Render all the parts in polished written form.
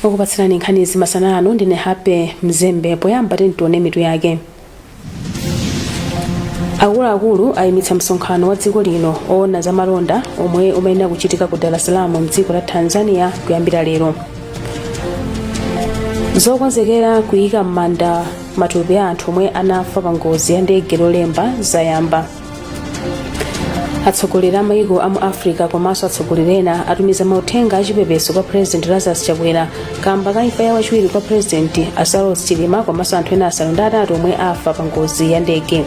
Okupatsirani nkhanizi masana ano ndine Happy Mzembe. Poyamba tione mitu yake. Akuluakulu ayimitsa msonkhano wa dziko lino oona za malonda omwe umayenera kuchitika ku Dar es Salaam mdziko la Tanzania kuyambira lero. Zokonzekera kuyika m'manda matupi a anthu omwe anafa pa ngozi ya ndege Lolemba zayamba. Atsogoleri a mayiko a mu Africa komanso atsogoleri ena atumiza mauthenga achipepeso kwa President Lazarus Chakwera kamba ka imfa ya wachiwiri kwa President a Saulos Chilima komanso anthu ena 8 omwe afa pa ngozi ya ndege.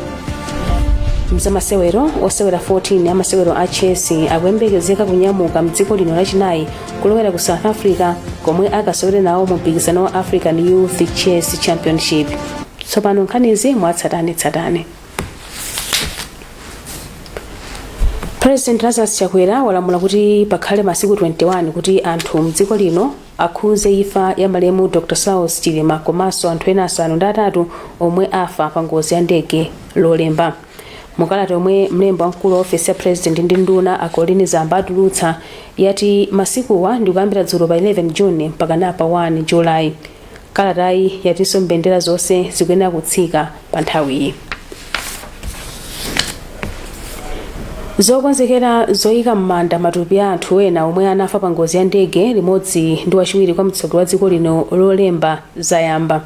Mzamasewero, osewera 14 amasewero a chess akuyembekezeka kunyamuka mdziko lino Lachinayi kulowera ku South Africa komwe akasewere nawo mu mpikisano wa African Youth Chess Championship. Tsopano nkhanizi mwatsatanetsatane. President Lazarus Chakwera walamula kuti pakhale masiku 21 kuti anthu mdziko lino akhuze imfa ya malemu Dr Saulos Chilima komanso anthu ena 8 omwe afa pa ngozi ya ndege Lolemba. Mukalata yomwe mlembi wamkulu wa ofesi ya President ndi nduna a Colleen Zamba atulutsa, yati masikuwa ndi kuyambira dzulo pa 11 June mpaka pa 1 July. Kalatayi yatinso mbendera zonse zikuyenera kutsika pa nthawiyi. Zokonzekera zoyika m'manda matupi a anthu ena omwe anafa pa ngozi ya ndege limodzi ndi wachiwiri kwa mtsogoleri wa dziko lino Lolemba zayamba.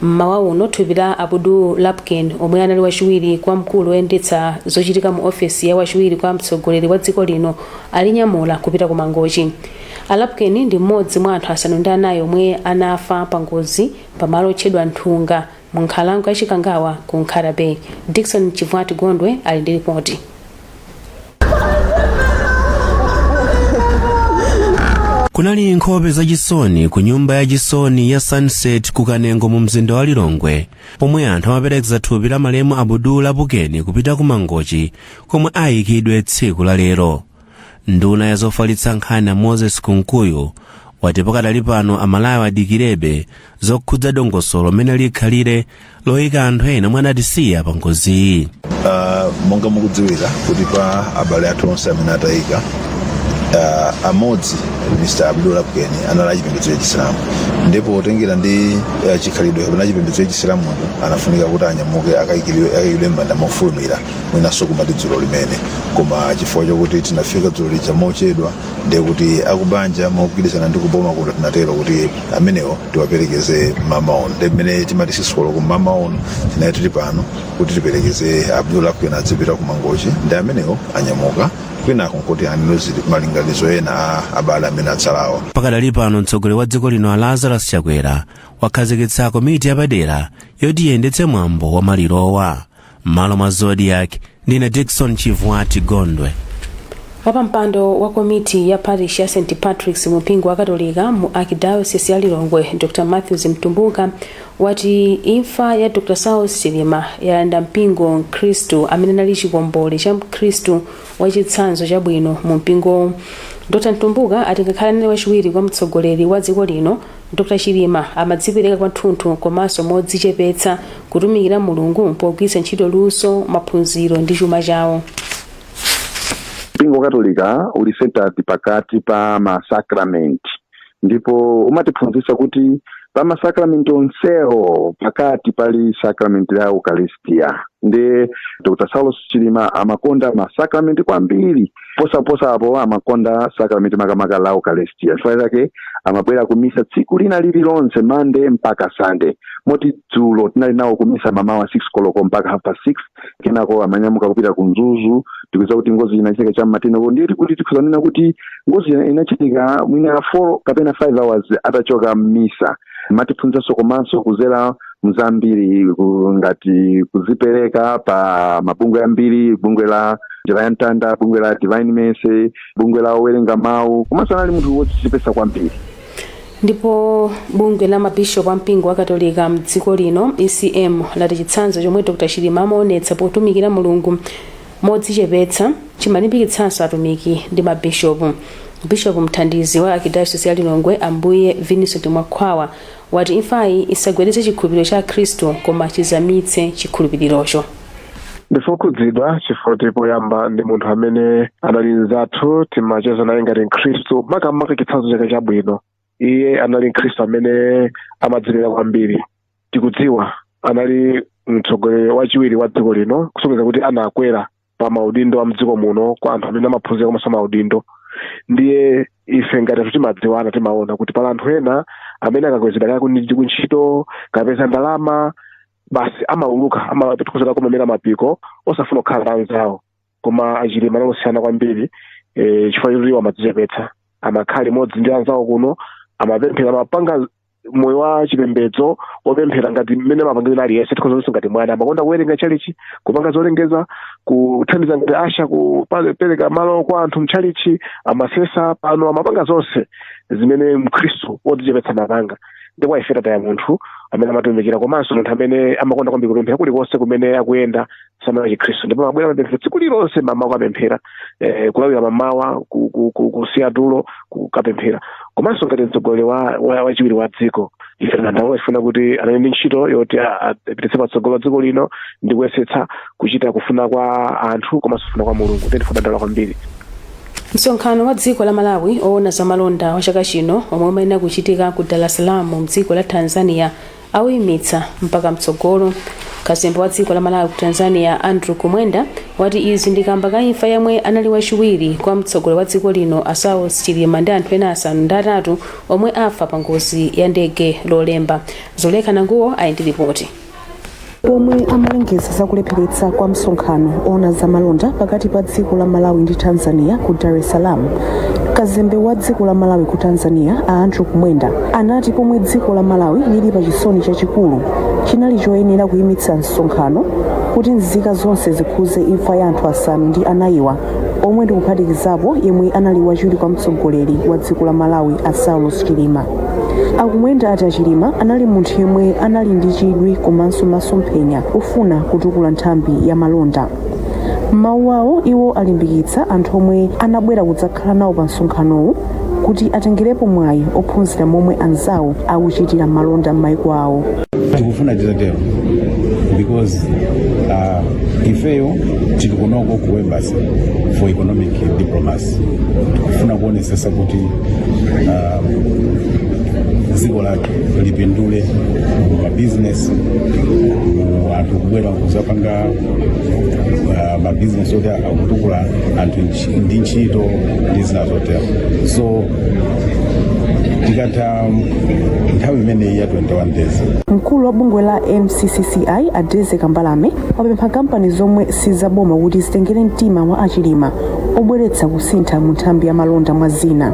Mmawa uno thupi la Abdul Lapken, omwe anali wachiwiri kwa mkulu woyendetsa zochitika mu ofesi ya wachiwiri kwa mtsogoleri wa dziko lino, alinyamula kupita ku Mangochi. A Lapken ndi mmodzi mwa anthu 4 omwe anafa pa ngozi pamalo otchedwa Nthunga mu nkhalango ya Chikangawa ku Nkhata Bay. Dickson Chivwati Gondwe ali ndi ripoti. Kunali nkhope zachisoni ku nyumba yachisoni ya Sunset ku Kanengo mu mzinda wa Lilongwe pomwe anthu amaperekeza thupi la malemu Abdul Lapukeni kupita ku Mangochi komwe ayikidwe tsiku la lero. Nduna ya zofalitsa nkhani a Moses Kunkuyu wati pakadali pano Amalawi adikirebe zokhudza dongosolo mmene likhalire loyika anthu ena omwe anatisiya pa ngoziyi. Monga mukudziwira kuti pa abale athu onse amene atayika, amodzi, Mr Abdul Lapukeni, anali achipembedzo cha Chisilamu, ndipo potengera ndi chikhalidwe kapena chipembedzo cha Chisilamucho, anafunika kuti anyamuke akayikidwe m'manda mofulumira, mwinanso kumati dzulo limene. Koma chifukwa chokuti tinafika dzulo lija mochedwa, ndiye kuti akubanja mogwirizana ndi kuboma kuno tinatero kuti amenewo tiwaperekeze mmawa uno. Ndi mmene timati 6 koloko mmawa uno tinali tili pano kuti tiperekeze Abdul Lapukeni adzipita ku Mangochi, ndi amenewo anyamuka. Kwinako nkuti anene malinganizo ena a abale amene atsalawa. Pakadali pano mtsogoleri wa dziko lino a Lazarus Chakwera wakhazikitsa komiti yapadera yoti iyendetse mwambo wa malirowa. M'malo mwa Zodiak, ndine Dickson Chivwati Gondwe. Wapampando wa komiti ya parish ya St Patrick's mu mpingo wa Katolika mu Archdiocese ya Lilongwe, Dr Matthews Mtumbuka, wati imfa ya Dr Saulos Chilima yalanda mpingo mkhristu amene anali chikombole cha mkhristu wachitsanzo chabwino mu mpingowu. Dr Mtumbuka ati ngakhale anali wachiwiri kwa mtsogoleri wa dziko lino, Dr Chilima amadzipereka kwathunthu komanso modzichepetsa kutumikira Mulungu pogwiritsa ntchito luso, maphunziro ndi chuma chawo. Mpingo wa Katolika uli centered pakati pa masakramenti, ndipo umatiphunzitsa kuti pa masakramenti onsewo pakati pali sakramenti la Eukaristia. Ndi Dr Saulos Chilima amakonda masakramenti kwambiri, posaposa apo amakonda sakramenti makamaka la Eukaristia. Chifukwa chake amabwera kumisa tsiku lina lililonse, Monday mpaka Sunday, moti dzulo tinali nawo kumisa mamawa 6 koloko mpaka half past 6, kenako amanyamuka kupita ku Mzuzu. Tikudziwa kuti ngozi inachitika cha m'ma ten, ndiye kuti tikhoza kunena kuti ngozi inachitika mwina 4 kapena 5 hours atachoka mmisa. Amatiphunzitsanso komanso kuzera mzambiri, ngati kuzipereka pa mabungwe ambiri, bungwe la Njira ya Mtanda, bungwe la Divine Mercy, bungwe la owerenga mawu, komanso anali munthu wodzichepetsa kwambiri. Ndipo bungwe la mabishopu a mpingo wa Katolika mdziko lino, ECM, lati chitsanzo chomwe Dr Chilima amaonetsa potumikira Mulungu modzichepetsa chimalimbikitsanso atumiki ndi mabishopu. Bishopu mthandizi wa Archdiocese ya Lilongwe, Ambuye Vincent Mwakhwawa, wati imfayi isagwedeze chikhulupiriro cha Akhristu koma chizamitse chikhulupirirocho. Ndife okhudzidwa chifukwa kuti poyamba ndi munthu amene anali mnzathu, timacheza naye ngati Mkhristu, makamaka chitsanzo chake chabwino. Iye anali Mkhristu amene amadzilera kwambiri. Tikudziwa anali mtsogoleri wachiwiri wa dziko lino, kusonyeza kuti anakwera pa maudindo a mdziko muno kwa anthu amene amaphunzira komanso maudindo. Ndiye ife ngati anthu timadziwana, timaona kuti pala anthu ena amene akakwezedwa kaya kuntchito, kapeza ndalama, basi amauluka, amatikhuzira kumamera mapiko, osafuna kukhala ndi anzawo. Koma aChilima analosiyana kwambiri, chifukwa choti iwo amadzichepetsa, amakhala limodzi ndi anzawo kuno, amapemphera, amapanga moyo wa chipembedzo wopemphera ngati mmene amapangira aliyense. Tikhozanso ngati mwana amakonda kuwerenga tchalichi, kupanga zolengeza, kuthandiza ngati usher, kupereka malo kwa anthu mtchalichi, amasesa pano, amapanga zonse zimene Mkhristu wodzichepetsa amapanga. Ndipo ife tataya munthu amene amatumikira, komanso munthu amene amakonda kwambiri kupemphera kulikonse kumene akuyenda, samala chikhristu. Ndipo amabwera, amapemphera tsiku lilonse mamawa, kupemphera, kulawira mamawa, kusiya tulo kukapemphera. Komanso ngati mtsogoleri wachiwiri wa dziko, ife tandaula ifuna kuti anali ndi ntchito yoti apititse patsogolo dziko lino ndi kuyesetsa kuchita kufuna kwa anthu komanso kufuna kwa Mulungu. Ndiye ndife odandaula kwambiri. Msonkhano wa dziko la Malawi owona za malonda wa chaka chino, omwe umayenera kuchitika ku Dar es Salaam mdziko la Tanzania, awuyimitsa mpaka mtsogolo. Kazembe wa dziko la Malawi ku Tanzania, Andrew Kumwenda, wati izi ndi kamba ka imfa yemwe anali wachiwiri kwa mtsogoleri wa dziko lino, a Saulos Chilima, ndi anthu ena 8 omwe afa pa ngozi ya ndege Lolemba. Zoleka Nanguwo ali ndi ripoti. Pomwe amalengeza zakulepheretsa kwa msonkhano ona zamalonda pakati pa dziko la Malawi ndi Tanzania ku Dar es Salaam, kazembe wa dziko la Malawi ku Tanzania, a Andrew Kumwenda, anati pomwe dziko la Malawi lili pa chisoni chachikulu, chinali choyenera kuyimitsa msonkhano kuti nzika zonse zikhuze imfa ya anthu 9wa, omwe ndikuphatikizapo yemwe anali wachiwiri kwa mtsogoleri wa dziko la Malawi, a Saulos Chilima. Akumwenda ati aChilima anali munthu yemwe anali ndi chidwi komanso masomphenya ofuna kutukula nthambi ya malonda. M'mawu awo, iwo alimbikitsa anthu omwe anabwera kudzakhala nawo pa msonkhanowu kuti atengerepo mwayi ophunzira momwe anzawo akuchitira malonda m'mayiko awo. Tikufuna titatero because ifeyo tili kunoko ku embassy for economic diplomacy. Tikufuna kuonesesa kuti dziko lathu lipindule mu mabizinesi, mu anthu kubwera kuzapanga mabizinesi oti akutukula anthu ndi ntchito ndi zina zotero. So tikatha nthawi imeneyi ya 21 days. Mkulu wa bungwe la MCCCI, Adeze Kambalame, wapempha kampani zomwe sizaboma kuti zitengere mtima wa aChilima obweretsa kusintha mu nthambi ya malonda, mwa zina.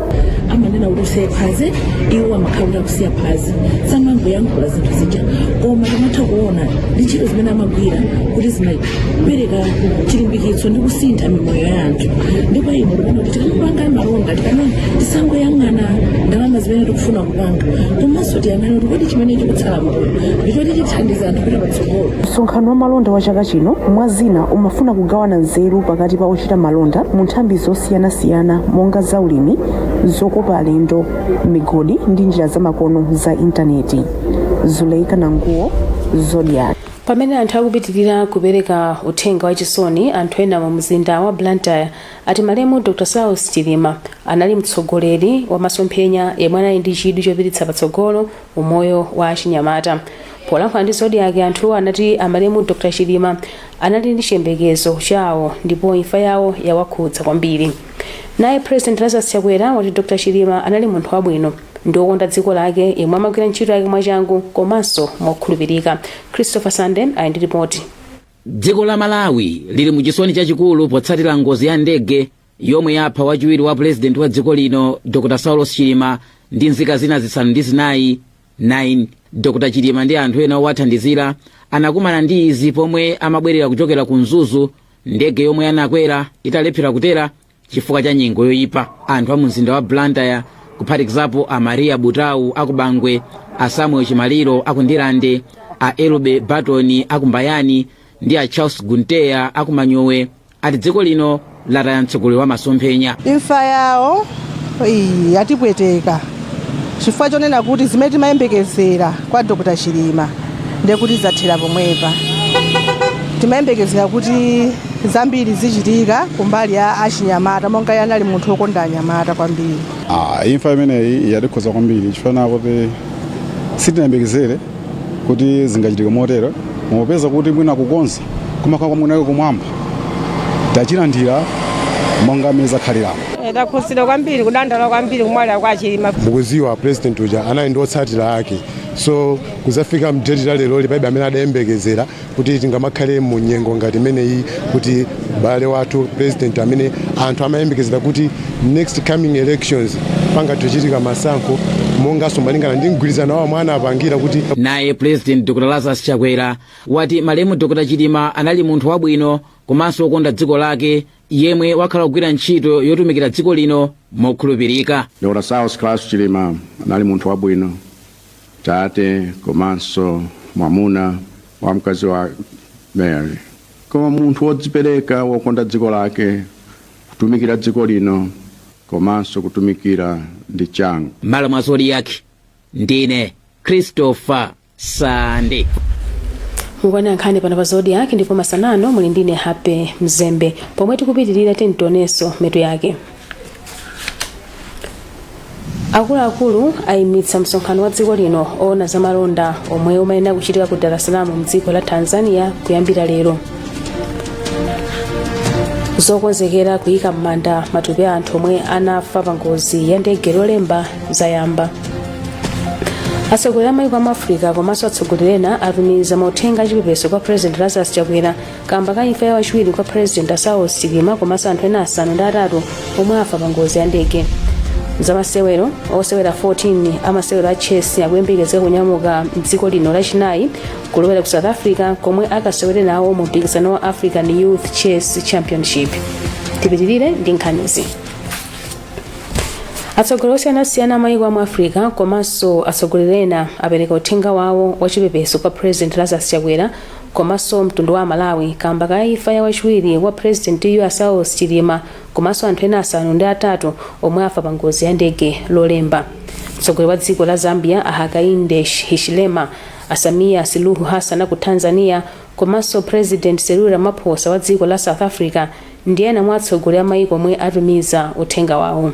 Amanena kuti usiye phazi, iwo amakhala kuti akusiya phazi. Samangoyankhula zinthu zija, koma timatha kuona ndi ntchito zimene amagwira kuti zimapereka chilimbikitso ndi kusintha mimoyo ya anthu. Ndipo ine ndikuona kuti tikamapanga malonda, tikama tisangoyang'ana ndalama zimene tikufuna kupanga, komanso tiyang'ane kuti kodi chimene chikutsala mbuyo ndichoti chithandiza anthu kupita patsogolo. Msonkhano wa malonda wa chaka chino, mwa zina, umafuna kugawana nzeru pakati pa ochita malonda mu nthambi zosiyanasiyana monga zaulimi, zokopa alendo, migodi ndi njira zamakono za intaneti. Zuleika Nanguwo, Zodiak. Pamene anthu akupitirira kupereka uthenga wachisoni, anthu ena mu mzinda wa Blantyre ati malemu Dr Saulos Chilima anali mtsogoleri wa masomphenya yemwe anali ndi chidwi chopititsa patsogolo umoyo wa achinyamata. Polankhula ndi Zodiak, anthuwo anati amalemu Dr Chilima anali ndi chiyembekezo chawo ndipo imfa yawo yawakhudza kwambiri. Naye President Lazarus Chakwera wati Dr Chilima anali munthu wabwino ndi wokonda dziko lake yemwe amagwira ntchito yake mwachangu komanso mokhulupirika. Christopher Sande ali ndi ripoti. Dziko la Malawi lili muchisoni chachikulu potsatira ngozi ya ndege yomwe yapha wachiwiri wa purezidenti wa dziko lino, Dr Saulos Chilima, ndi nzika zina 4 9. Dr Chilima ndi anthu ena owathandizira anakumana ndi izi pomwe amabwerera kuchokera ku Mzuzu, ndege yomwe anakwera italephera kutera chifukwa cha nyengo yoyipa. Anthu a mumzinda wa Blantyre, kuphatikizapo a Maria Butau aku Bangwe, a Samuel Chimaliro aku Ndirande, a Elube Batoni aku Mbayani ndi a Charles Gunteya aku Manyowe, ati dziko lino lataya mtsogoleri wa masomphenya. Imfa yawo iyi yatipweteka chifukwa chonena kuti zimene timayembekezera kwa Dr Chilima ndekuti zathera pomwepa. Timayembekezera kuti Zambiri zichitika kumbali ya achinyamata, monga iye anali munthu wokonda anyamata kwambiri. Ah, imfa imeneyi yatikhuza kwambiri chifukwa kuti sitinayembekezere kuti zingachitika motero, mopeza kuti mwina kukonza kumakhala kwa mwinake kumwamba. Tachilandira monga mmene zakhaliramo. Takhuzidwa kwambiri, kudandaula kwambiri kumwalira kwa Chilima. Mukuziwa president uja anali ndi otsatira ake, so kuzafika mdeti la leroli palibe amene adayembekezera kuti tingamakhale mu nyengo ngati imeneyi, kuti bale wathu president amene anthu amayembekezera kuti next coming elections pangathe masankho monganso malingana ndi mgwirizano wawo mwana apangira kuti. Naye President Dr Lazarus Chakwera wati malemu Dr Chilima anali munthu wabwino komanso wokonda dziko lake, yemwe wakhala kugwira ntchito yotumikira dziko lino mokhulupirika. Dr Saulos Klaus Chilima anali munthu wabwino, tate komanso mwamuna wa mkazi wa Mary, koma munthu wodzipereka, wokonda dziko lake, kutumikira dziko lino komanso kutumikira ndi changu. M'malo mwa Zodiak, ndine Christopher Sande. Mukuonera nkhani pano pa Zodiak, ndipo masanano muli ndine Happy Mzembe. Pomwe tikupitirira, tionenso mitu yake. Akuluakulu ayimitsa msonkhano wa dziko lino oona za malonda omwe umayenera kuchitika ku Dar es Salaam mdziko la Tanzania kuyambira lero. Zokonzekera kuyika m'manda matupi a anthu omwe anafa pa ngozi ya ndege Lolemba zayamba. Atsogoleri a mayiko amu Africa komanso atsogoleri ena atumiza mauthenga achipepeso kwa President Lazarus Chakwera kamba ka imfa ya wachiwiri kwa President Saulos Chilima komanso anthu ena 8 omwe afa pa ngozi ya ndege. Zamasewero: osewera 14 amasewero a chess akuyembekezeka kunyamuka mdziko lino Lachinayi kulowera ku South Africa komwe akasewere nawo mu mpikisano wa African Youth Chess Championship. Tipitirire ndi nkhanizi. Atsogoleri osiyanasiyana a mayiko amu Africa komanso atsogoleri ena apereka uthenga wawo wachipepeso kwa President Lazarus Chakwera komanso mtundu wa Malawi kamba ka imfa ya wachiwiri wa President yu Saulos Chilima komanso anthu ena 8 omwe afa pa ngozi ya ndege Lolemba. Mtsogoleri wa dziko la Zambia a Hakainde Hichilema, a Samia Suluhu Hassan ku Tanzania komanso President Cyril Ramaphosa wa dziko la South Africa ndi ena mwa atsogoleri a mayiko omwe atumiza uthenga wawo.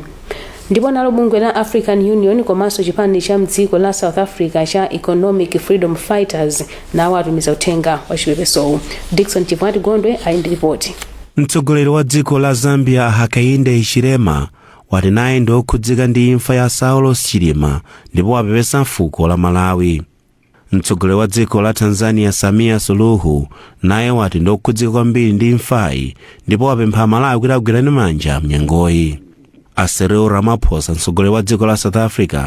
Ndipo nalo bungwe la African Union komanso chipani cha mdziko la South Africa cha Economic Freedom Fighters nawo atumiza uthenga wa chipepesowu. Dickson Chivwati Gondwe ali ndi ripoti. Mtsogoleri wa dziko la Zambia Hakainde Hichilema wati naye ndi okhudzika ndi imfa ya Saulos Chilima ndipo wapepesa fuko la Malawi. Mtsogoleri wa dziko la Tanzania Samia Suluhu naye wati ndi okhudzika kwambiri ndi imfayi ndipo wapempha Amalawi kuti agwirane manja mnyengoyi. A Cyril Ramaphosa, mtsogoleri wa dziko la South Africa,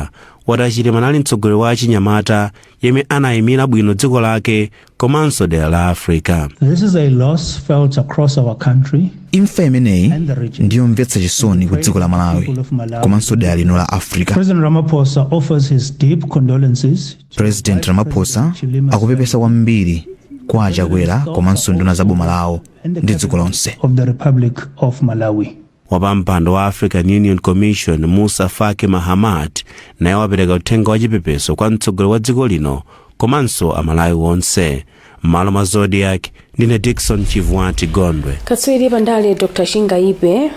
wati aChilima anali mtsogoleri wa achinyamata yemwe anayimira bwino dziko lake komanso dera la Africa. This is a loss felt across our country. Imfa imeneyi ndiyomvetsa chisoni ku dziko la Malawi komanso dera lino la Africa. President Ramaphosa offers his deep condolences. President Ramaphosa akupepesa kwambiri kwa aChakwera komanso nduna za boma lawo ndi dziko lonse. Of the Republic of Malawi. Wapampando wa African Union Commission Musa Faki Mahamat naye wapereka uthenga wa chipepeso kwa mtsogoleri wa dziko lino komanso Amalawi onse. M'malo mwa Zodiak, ndine Dickson Chivwati Gondwe. Katswiri pandale Dr Chingaipe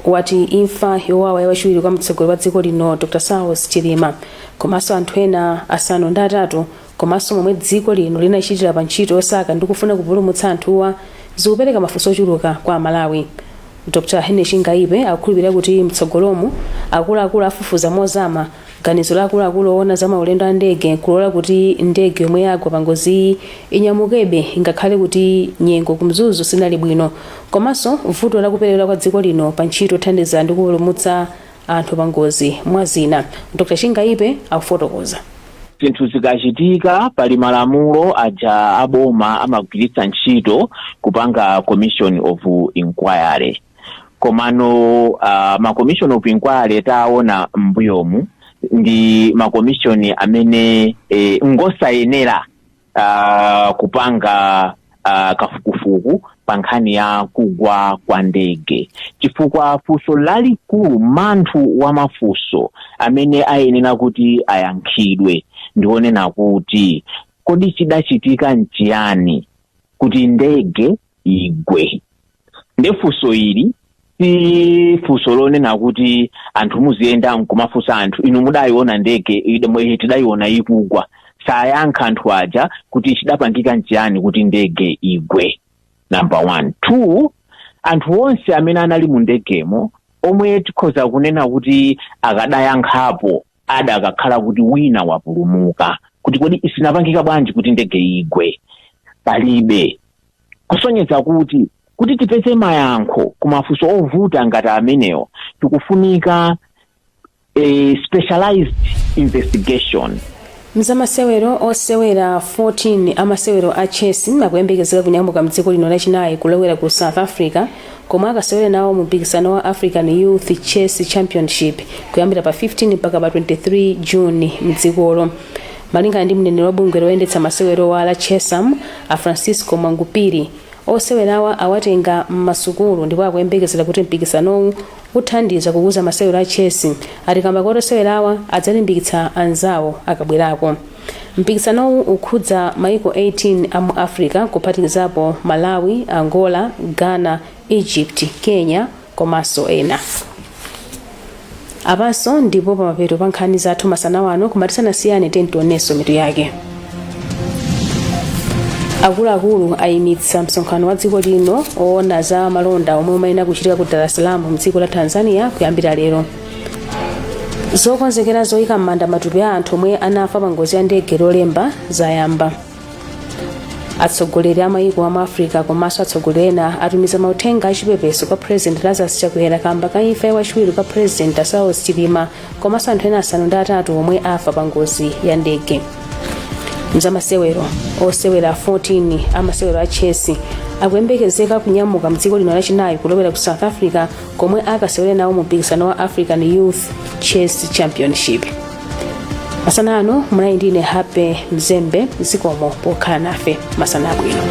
wati imfa yowawa ya wachiwiri kwa mtsogoleri wa dziko lino Dr Saulos Chilima komanso anthu ena 8 komanso momwe dziko lino linachitira pa ntchito yosaka ndi kufuna kupulumutsa anthuwa zikupereka mafunso ochuluka kwa Amalawi. Dr Henry Chingaipe akukhulupirira kuti mtsogolomu akuluakulu afufuza mozama ganizo la akuluakulu oona za maulendo a ndege kulola kuti ndege yomwe yagwa pa ngoziyi inyamukebe ngakhale kuti nyengo kumzuzu sinali bwino, komanso vuto lakuperewera kwa dziko lino pa ntchito yothandiza ndi kupulumutsa anthu pa ngozi, mwa zina. Dr Chingaipe akufotokoza. Zinthu zikachitika, pali malamulo aja aboma amagwiritsa ntchito kupanga commission of inquiry. Komano ma commission of inquiry taona m'mbuyomu ndi ma commission amene ngosayenera kupanga kafukufuku pa nkhani ya kugwa kwa ndege, chifukwa funso lalikulu, manthu wa mafunso amene ayenera kuti ayankhidwe ndionena kuti kodi chidachitika nchiyani kuti ndege Igwe. Nde funso ili si funso lonena kuti anthu muziyenda nkumafunsa anthu, "Inu mudayiona ndege tidayiona ikugwa?" Sayankha anthu aja kuti chidapangika nchiyani kuti ndege igwe, number one. Two, anthu onse amene anali mu ndegemo, omwe tikhoza kunena kuti akadayankhapo adakakhala kuti wina wapulumuka, kuti kodi isinapangika bwanji kuti ndege igwe, palibe. Kusonyeza kuti tipeze mayankho kumafunso ovuta ngati amenewo, tikufunika a specialized investigation. Mzamasewero, osewera 14 amasewero a chess akuyembekezeka kunyamuka mdziko lino Lachinayi kulowera ku South Africa, komwe akasewere nawo mu mpikisano wa African Youth Chess Championship kuyambira pa 15 mpaka pa 23 June mdzikolo. Malingana ndi mneneri wa bungwe loyendetsa masewero wa la Chessam, a Francisco Mwangupiri, osewerawa awatenga m'masukulu ndipo akuyembekezera kuti mpikisanowu uthandiza kukuza masewero a chess, ati kamba kuti osewerawa adzalimbikitsa anzawo akabwerako. Mpikisanowu ukhudza maiko 18 a mu Africa, kuphatikizapo Malawi, Angola, Ghana, Egypt, Kenya komanso ena. Apanso ndipo pamapeto pa nkhani zathu masana wano, koma tisanasiyane tionenso mitu yake. Akuluakulu ayimitsa msonkhano wa dziko lino oona za malonda omwe umayenera kuchitika ku Dar es Salaam mdziko la Tanzania kuyambira lero. Zokonzekera zoyika m'manda matupi a anthu omwe anafa pa ngozi ya ndege Lolemba zayamba. Atsogoleri a mayiko a mu Africa komanso atsogoleri ena atumiza mauthenga achipepeso kwa President Lazarus Chakwera kamba ka imfa ya wachiwiri kwa President Saulos Chilima komanso anthu ena 8 omwe afa pa ngozi ya ndege. Mzamasewero, osewera 14 amasewero a chess akuyembekezeka kunyamuka mdziko lino Lachinayi kulowera ku South Africa, komwe akasewere nawo mu mpikisano wa African Youth Chess Championship. Masana ano munali ndine Happy Mzembe. Zikomo pokhala nafe. Masana abwino.